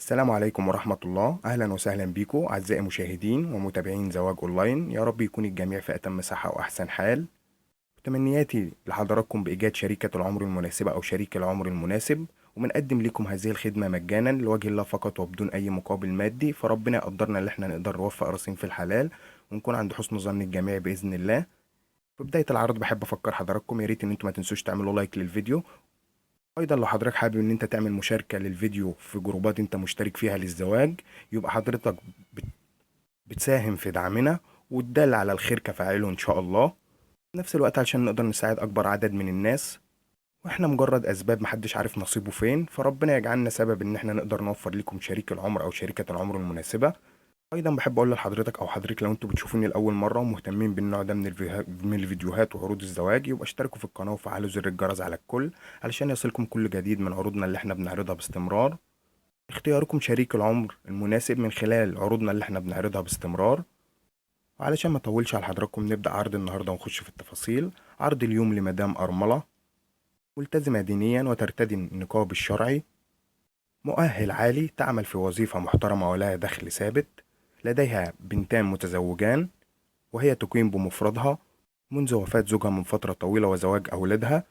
السلام عليكم ورحمة الله، أهلا وسهلا بكم أعزائي مشاهدين ومتابعين زواج أونلاين. يا رب يكون الجميع في أتم صحة وأحسن حال. تمنياتي لحضراتكم بإيجاد شريكة العمر المناسبة أو شريك العمر المناسب، وبنقدم لكم هذه الخدمة مجانا لوجه الله فقط وبدون أي مقابل مادي، فربنا يقدرنا اللي احنا نقدر نوفق راسين في الحلال ونكون عند حسن ظن الجميع بإذن الله. في بداية العرض بحب أفكر حضراتكم يا ريت إن انتم ما تنسوش تعملوا like للفيديو. ايضا لو حضرتك حابب ان انت تعمل مشاركة للفيديو في جروبات انت مشترك فيها للزواج، يبقى حضرتك بتساهم في دعمنا وتدل على الخير كفاعله ان شاء الله. في نفس الوقت علشان نقدر نساعد اكبر عدد من الناس، واحنا مجرد اسباب محدش عارف نصيبه فين، فربنا يجعلنا سبب ان احنا نقدر نوفر لكم شريك العمر او شريكة العمر المناسبة. ايضا بحب اقول لحضرتك او حضرتك لو انتوا بتشوفوني لاول مرة ومهتمين بالنوع ده من الفيديوهات وعروض الزواج، يبقى اشتركوا في القناة وفعلوا زر الجرس على الكل علشان يصلكم كل جديد من عروضنا اللي احنا بنعرضها باستمرار. اختياركم شريك العمر المناسب من خلال عروضنا اللي احنا بنعرضها باستمرار. وعلشان ما اطولش على حضراتكم نبدا عرض النهارده ونخش في التفاصيل. عرض اليوم لمدام ارملة ملتزمة دينيا وترتدي النقاب الشرعي، مؤهل عالي، تعمل في وظيفة محترمه ولها دخل ثابت، لديها بنتان متزوجان، وهي تقيم بمفردها منذ وفاة زوجها من فترة طويلة وزواج أولادها،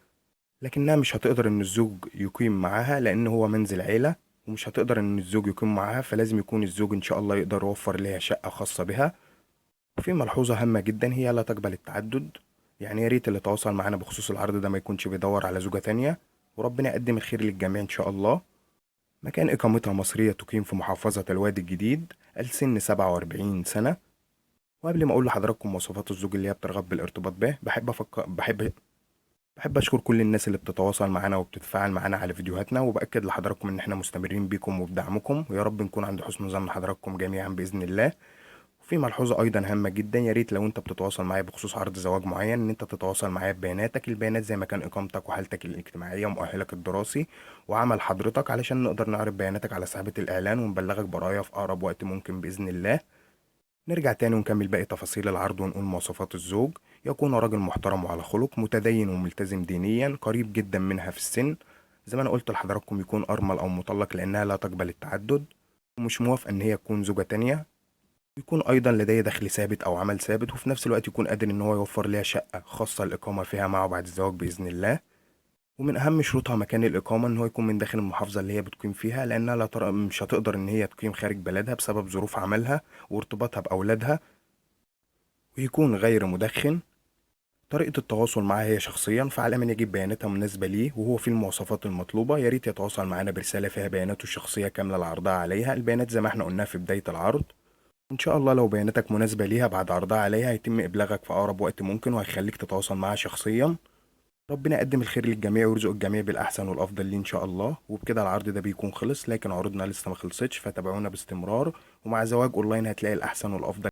لكنها مش هتقدر إن الزوج يقيم معاها لأن هو منزل عيلة، ومش هتقدر إن الزوج يقيم معاها، فلازم يكون الزوج إن شاء الله يقدر يوفر لها شقة خاصة بها. وفي ملحوظة هامة جدا، هي لا تقبل التعدد، يعني يا ريت اللي تواصل معانا بخصوص العرض ده ما يكونش بيدور على زوجة تانية، وربنا يقدم الخير للجميع إن شاء الله. مكان إقامتها مصرية، تقيم في محافظة الوادي الجديد، السن 47 سنة. وقبل ما أقول لحضراتكم مواصفات الزوج اللي هي بترغب بالارتباط به، بحب أفكر بحب بحب أشكر كل الناس اللي بتتواصل معانا وبتتفاعل معانا على فيديوهاتنا، وبأكد لحضراتكم إن إحنا مستمرين بيكم وبدعمكم، ويا رب نكون عند حسن ظن حضراتكم جميعا بإذن الله. وفي ملحوظة أيضا هامة جدا، يا ريت لو أنت بتتواصل معايا بخصوص عرض زواج معين إن أنت تتواصل معايا ببياناتك، البيانات زي مكان إقامتك وحالتك الاجتماعية ومؤهلك الدراسي وعمل حضرتك، علشان نقدر نعرض بياناتك على سحابة الإعلان ونبلغك برايا في أقرب وقت ممكن بإذن الله. نرجع تاني ونكمل باقي تفاصيل العرض ونقول مواصفات الزوج. يكون راجل محترم وعلى خلق، متدين وملتزم دينيا، قريب جدا منها في السن، زي ما انا قلت لحضراتكم يكون ارمل او مطلق لانها لا تقبل التعدد، ومش موافقة ان هي تكون زوجة تانية. يكون ايضا لديه دخل ثابت او عمل ثابت، وفي نفس الوقت يكون قادر ان هو يوفر لها شقة خاصة للاقامة فيها معه بعد الزواج باذن الله. ومن اهم شروطها مكان الاقامة ان هو يكون من داخل المحافظة اللي هي بتقيم فيها، لانها لا ترى مش هتقدر ان هي تقيم خارج بلدها بسبب ظروف عملها وارتباطها باولادها. ويكون غير مدخن. طريقة التواصل معها هي شخصيا، فعلى من يجب بياناتها مناسبة ليه وهو في المواصفات المطلوبة. يا ريت يتواصل معانا برسالة فيها بياناته الشخصية كاملة لعرضها عليها، البيانات زي ما احنا قلناها في بداية العرض. إن شاء الله لو بياناتك مناسبة ليها بعد عرضها عليها هيتم إبلاغك في أقرب وقت ممكن، وهيخليك تتواصل معها شخصيا. ربنا يقدم الخير للجميع ويرزق الجميع بالأحسن والأفضل ليه إن شاء الله. وبكده العرض ده بيكون خلص، لكن عروضنا لسه ما خلصتش، فتابعونا باستمرار، ومع زواج أونلاين هتلاقي الأحسن والأفضل.